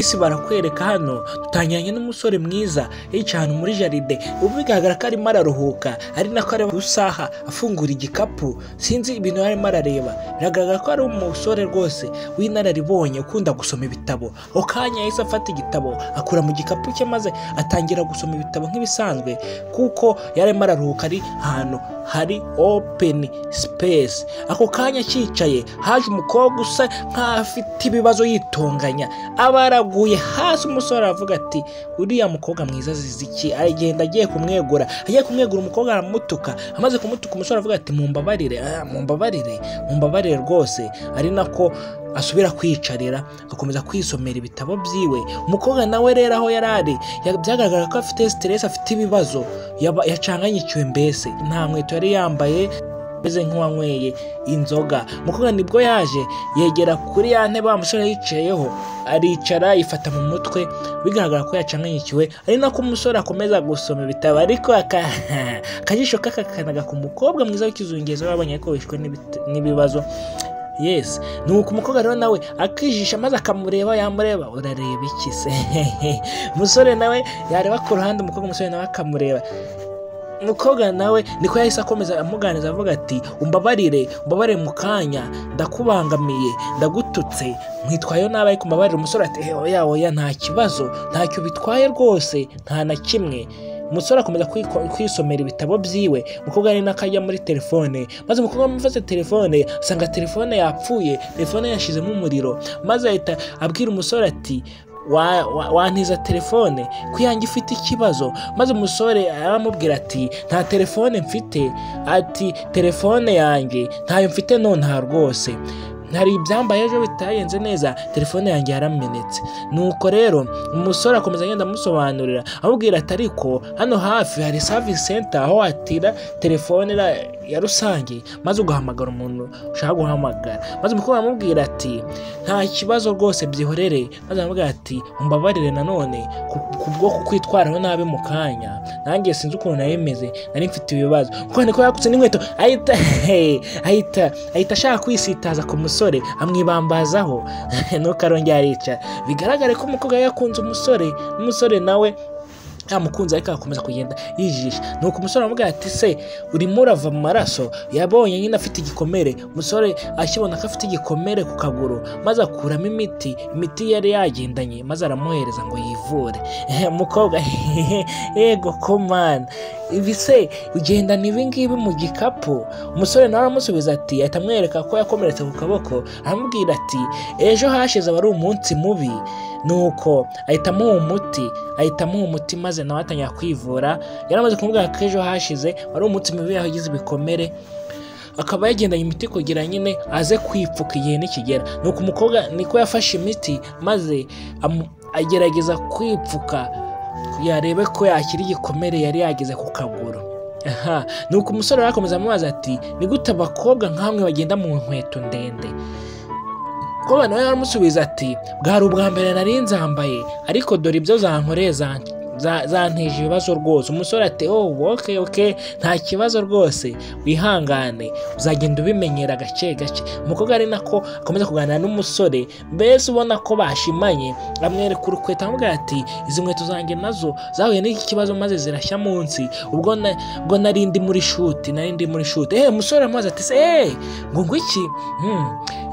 Isi barakwereka hano dutangiranye n'umusore mwiza yicaye ahantu muri jardin, ubu bigaragara ko arimo araruhuka, ari nako areba ku isaha, afungura igikapu, sinzi ibintu arimo arareba. Biragaragara ko ari umusore rwose w'inararibonye ukunda gusoma ibitabo. Ako kanya yahise afata igitabo akura mu gikapu cye, maze atangira gusoma ibitabo nk'ibisanzwe, kuko yari arimo araruhuka ari ahantu hari open space. Ako kanya akicaye haje umukobwa usa nk'aho afite ibibazo yitonganya, aba araguye hasi. Umusore aravuga ati: "Uriya mukobwa mwiza azize iki?" Aragenda agiye kumwegura, agiye kumwegura umukobwa aramutuka. Amaze kumutuka, umusore aravuga ati: "Mumbabarire, mumbabarire, mumbabarire rwose." Ari nako asubira kwiyicarira, agakomeza kwisomera ibitabo byiwe. Umukobwa nawe rero aho yari ari byagaragara ko afite stress, afite ibibazo, yacanganyikiwe, mbese nta nkweto yari yambaye, ameze nk'uwanyweye inzoga. Umukobwa nibwo yaje yegera kuri ya ntebe wa musore yicayeho, aricara yifata mu mutwe, bigaragara ko yacanganyikiwe, ari nako umusore akomeza gusoma ibitabo, ariko akajisho kakakanaga ku mukobwa mwiza w'ikizungezo babonye ko wishwe n'ibibazo. Yes, nuko umukobwa rero nawe akijisha maze akamureba, yamureba: "Urareba iki se?" Umusore nawe yareba ku ruhande umukobwa, umusore nawe akamureba. Umukobwa nawe niko yahise akomeza amuganiriza, avuga ati: "Umbabarire, umbabarire, mu kanya ndakubangamiye, ndagututse, nkwitwayeho nabi, ariko umbabarire." Umusore ati: "Oya, oya, nta kibazo, ntacyo bitwaye rwose, nta na kimwe." Umusore akomeza kwisomera ibitabo byiwe, umukobwa ari nako ajya muri telefone, maze umukobwa amufashe telefone asanga telefone yapfuye, telefone yashizemo umuriro, maze ahita abwira umusore ati: "Wantiza telefone ko iyanjye ifite ikibazo?" Maze umusore aramubwira ati: "Nta telefone mfite," ati: "Telefone yanjye ntayo mfite nonaha rwose, hari ibyambaye ejo bitagenze neza, telefone yanjye yaramenetse." Nuko rero umusore akomeza agenda amusobanurira, amubwira ati: "Ariko hano hafi hari service center aho watira telefone ya rusange, maze ugahamagara umuntu ushaka guhamagara." Maze umukobwa aramubwira ati: "Nta kibazo rwose, byihorere." Maze aramubwira ati: "Umbabarire nanone kubwo kukwitwaraho nabi mu kanya, nanjye sinzi ukuntu nari meze, nari mfite ibibazo." Kuko niko yakutse n'inkweto, ahita ashaka kwisitaza ku musore, amwibambazaho, nuko arongera aricara. Bigaragare ko umukobwa yakunze umusore, n'umusore nawe yamukunze, ariko agakomeza kugenda yijisha. Nuko umusore aramubwira ati: "Se urimo urava mu maraso?" Yabonye nyine afite igikomere. Umusore akibona ko afite igikomere ku kaguru, maze akuramo imiti yari yagendanye, maze aramuhereza ngo yivure. Umukobwa: "Yego komana, ibi se ugendana ibi ngibi mu gikapu?" Umusore nawe aramusubiza ati, ahita amwereka ko yakomeretse ku kaboko, aramubwira ati: "Ejo hashize aba ari umunsi mubi." Nuko ahita amuha umuti, ahita amuha umuti, maze nawe atangira kwivura. Yaramaze kumubwira ko ejo hashize wari umunsi mubi, yagize ibikomere, akaba yagendanye imiti kugira nyine aze kwipfuka igihe nikigera. Nuko umukobwa niko yafashe imiti, maze agerageza kwipfuka yarebe ko yakira igikomere yari yagize ku kaguru. Aha nuko umusore arakomeza amubaza ati: "Ni gute abakobwa nkamwe bagenda mu nkweto ndende?" Umukobwa nawe aramusubiza ati: "Bwari ubwa mbere nari nzambaye, ariko dore ibyo zankoreye, zanteje ibibazo rwose." Umusore ati: "Oh, okay, nta kibazo rwose, wihangane, uzagenda ubimenyera gake gake." Umukobwa ari nako akomeza kuganira n'umusore, mbese ubona ko bashimanye, amwereka urukweto, aramubwira ati: "Izi nkweto zanjye nazo zahuye n'iki kibazo, maze zirashya munsi ubwo nari ndi muri shoot, nari ndi muri shoot." Umusore aramubaza ati: "Se ngo iki?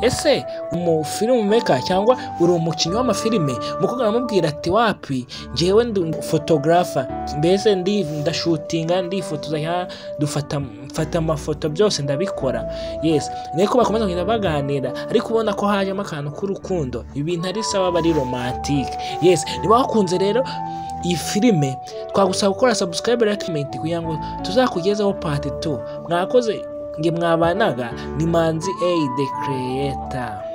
Ese umu film maker cyangwa uri umukinnyi w'amafilime?" Umukobwa aramubwira ati: "Wapi, njyewe ndi photographer, mbese ndi ndashutinga, ndifotoza, dufata mfata amafoto, byose ndabikora." Yes, niko bakomeza kugenda baganira, ariko ubona ko hajemo akantu k'urukundo, ibintu ari sawa, bari romantique. Yes, niba wakunze rero iyi filime, twagusaba gukora subscribe, like, comment kugira ngo tuzakugezeho part 2. Mwakoze, nge mwabanaga ni Manzi A the Creator.